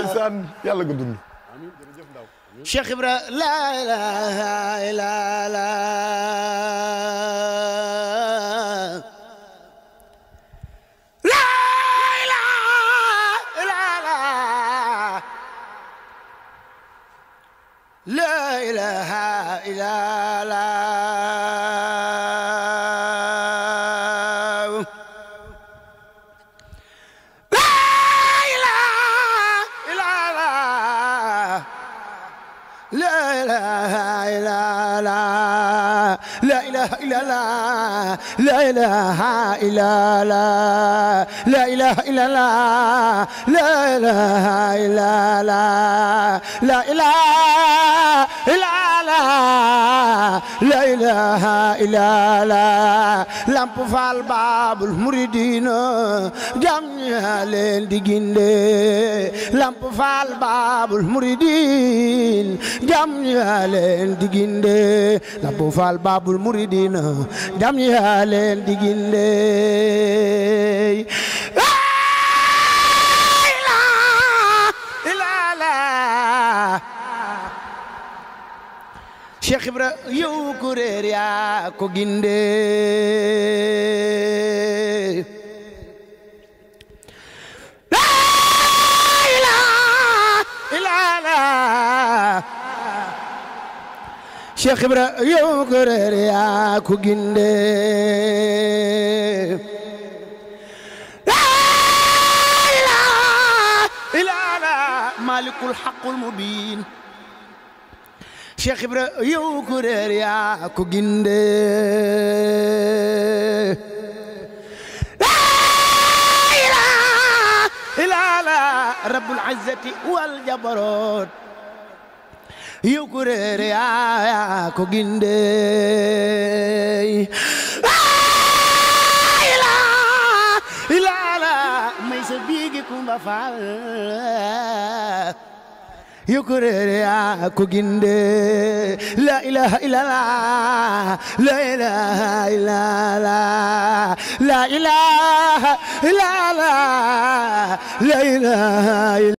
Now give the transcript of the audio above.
ndeysaan yàlla nga dund. Cheikh Ibra la ilaha illallah la ilaha illallah la ilaha illallah لا إله إلا الله لا إله إلا الله لا إله إلا الله لا إله إلا الله لا إله إلا الله لا إله إلا الله لامب فال باب المريدين جميع لين ديغيندي لامب فال باب المريدين جميع لين ديغيندي لامب فال باب المريدين جميع لين ديغيندي لا إله إلا الله Cheikh Ibra yow ko réer yaa ko ginde la ilaha illallah Cheikh Ibra yow ko réer yaa ko ginde la ilaha illallah malikul haqqul mubin Cheikh Ibra yow ko réer yaa ko ginde la ilaha illallah rabbul izzati wal jabarut yow ko réer yaa ko ginde la ilaha illallah may sa biigi Kumba Faal yow ko réer yaa ko ginde la ilaha illallah la ilaha illallah la ilaha illallah la ilaha